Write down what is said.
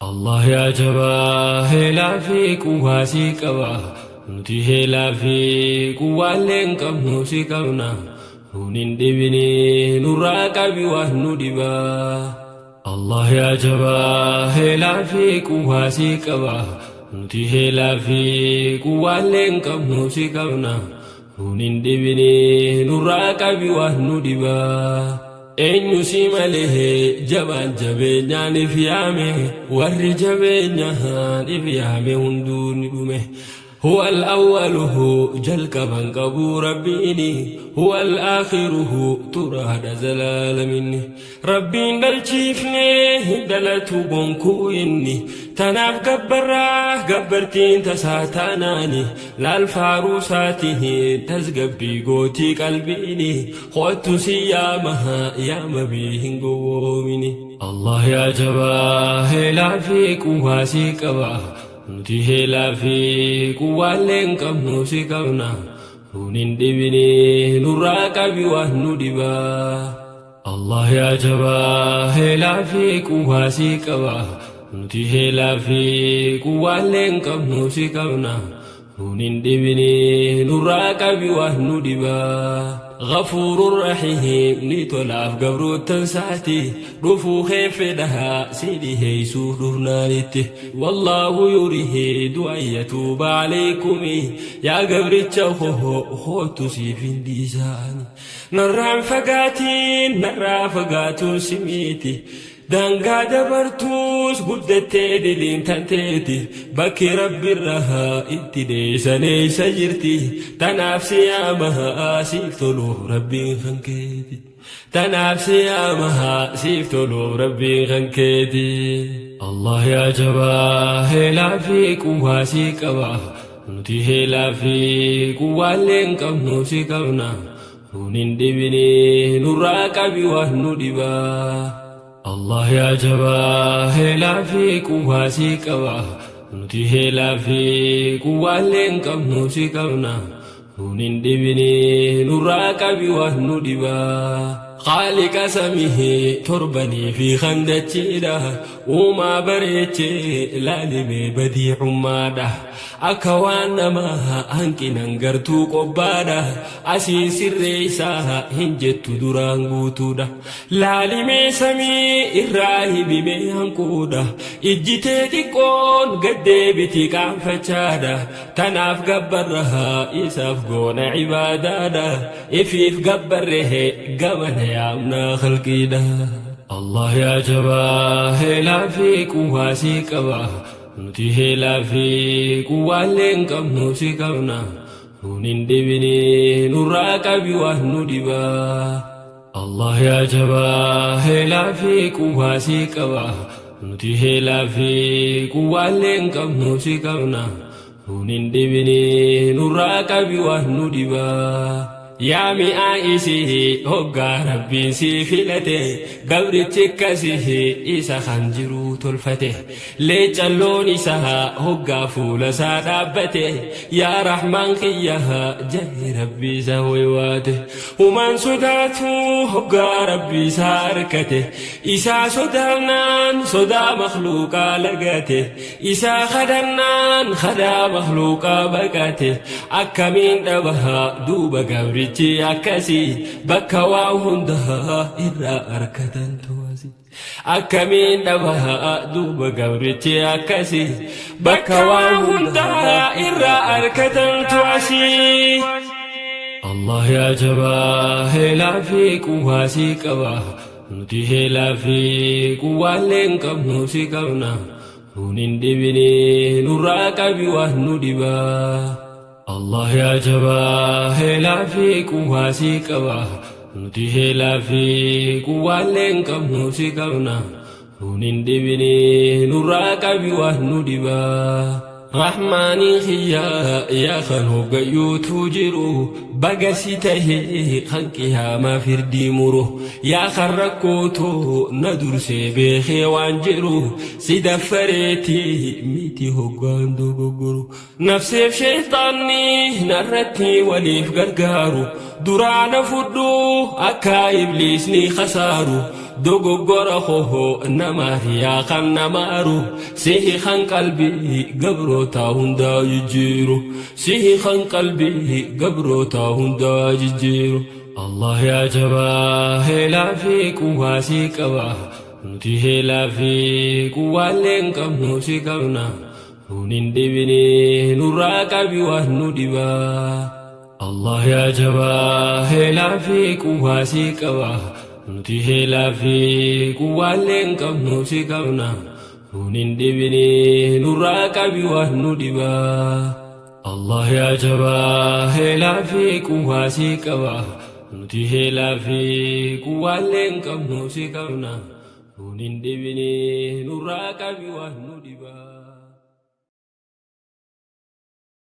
Allah yaa jabaa heelaa fi quwwaa si qaba. Nuti heelaa fi quwwaallee hin qabnu si qabna. Nuun hin dhibini nurraa qabi waan nu dhibaa. Allah yaa jabaa heelaa fi quwwaa si qaba. Nuti heelaa fi quwwaallee hin qabnu si qabna. Nuun hin dhibini nurraa qabi waan nu dhibaa. Eenyu si malee jabaan jabeenyaan if yaame warri jabeenyaan if yaame hunduu ni dhume. Huwa al-awwaluhu jalqaban qabuu rabbiini huwa al-aakhiruhu turaadha zalaalaminni. Rabbiin dhalchiifne hin dhalatu gonkuu inni tanaaf gabbarraa gabbartiin tasaa taanaani laal faaruu isaatiin tasgabbii gootii qalbiini Kottu si yaama yaamamii hin gowwoomini. Allah yaa jabaa heelaa fi quwwaa si qaba. Nuti heelaa fi quwwaallee hin qabnu si qabna. Nuun hin dhibini nurraa qabi waan nu dhibaa. Allah yaa jabaa heelaa fi quwwaa si qaba. Nuti heelaa fi quwwaallee hin qabnu si qabna. Nuun hin dhibini nurraa qabi waan nu dhibaa. Ghafuurur rahiim ni tolaaf gabroottan saati dhufuu kee fedha si dhiheessuuf dhufnaanitti. Wallaahu yuriidu an yatuuba aleykumi yaa gabricha koo koottu siif hin dhiisaani. Narraan fagaatiin narraa fagaatuun si miiti. Daangaa dabartuus guddattee diliin tanteeti bakki rabbirraa itti dheeysan eeysa jirti tanaaf si yaama siif toluuf rabbiin kan keeti tanaaf si yaama siif toluuf rabbiin kan keeti. Allah yaa jabaa heelaa fi quwwaa si qaba nuti heelaa fi quwwaallee hin qabnu si qabna. Nuun hin dhibini nurraa qabi waan nu dhibaa. Allah yaa jabaa heelaa fi quwwaa si qaba. Nuti heelaa fi quwwaallee hin qabnu si qabna. Nuun hin dhibini nurraa qabi waan nu dhibaa. Khaaliqa samii torbanii fi kan dachiidha. Uumaa bareechee laalimee badiicummaadha. Akka waan namaa hanqinan gartuu qobbaadha. Asiin sirreessaa hin jettu duraan guutuudha. Laalimee samii irraa himimee hanquudha. Ijji tee xiqqoon gad deebiti qaanfachaadha. Tanaaf gabbarra isaaf goona ibaadaadha. Ifiif gabbarre gamana yaamnaa khalqiidha. Allah yaa jabaa heelaa fi quwwaa si qaba. Nuti heelaa fi quwwaallee hin qabnu si qabna. Nuun hin dhibini nurraa qabi waan nu dhibaa. Allah yaa jabaa heelaa fi quwwaa si qaba. Nuti heelaa fi quwwaallee hin qabnu si qabna. Nuun hin dhibini nurraa qabi waan nu dhibaa. Yaa mi'aa isii hoggaa rabbiin sii filate gabrichi akkasii isa kan jiruu tolfate leecalloon isaa hoggaa fuula isaa dhaabbate yaa rahmaan kiyya jahee rabbii isaa waywaate humaan sodaatu hoggaa rabbii isaa arkate isaa sodaannaan sodaa makhluuqaa lagate Isaa kadhannaan kadhaa makhluuqaa baqate akkamiin dhaba duuba gabrichi akkasii bakka waa hundaa irraa arkatan tuwasi akkamiin dhaba duuba gabrichi akkasii bakka waa hundaa irraa arkatan tuwasi. Allah yaa jabaa heelaa fi quwwaa si qaba nuti heelaa fi quwwaallee hin qabnu si qabna. Nuun hin dhibini nurraa qabi waan nu dhibaa. Allah yaa jabaa heelaa fi quwwaa si qaba. Nuti heelaa fi quwwaallee hin qabnu si qabna. Nuun hin dhibini nurraa qabi waan nu dhibaa. Rahmaanii kiyya yaa kan hoggayyuutu jiru baga si tahe kan qiyaamaa firdii muru yaa kan rakkootu na dursee beekee waan jiru si daffareeti miti hoggaan dogoggoru nafseef sheeyxaanni narratti waliif gargaaru duraa na fudhu akka ibliisni khasaaru. Dogoggora koo nama riyaa kan nama aru. Sihi kan qalbii gabroota hundaa jijjiiru. Sihi kan qalbii gabroota hundaa jijjiiru. Allah yaa jabaa heelaa fi quwwaa si qaba. Nuti heelaa fi quwwaallee hin qabnu si qabna. Nuun hin dhibini nurraa qabi waan nu dhibaa. Allah yaa jabaa heelaa fi quwwaa si qaba. Nuti heelaa fi quwwaallee hin qabnu si qabna. Nuun hin dhibini nurraa qabi waan nu dhibaa. Allah yaa jabaa heelaa fi quwwaa si qaba. Nuti heelaa fi quwwaallee hin qabnu si qabna. Nuun hin dhibini nurraa qabi waan nu dhibaa.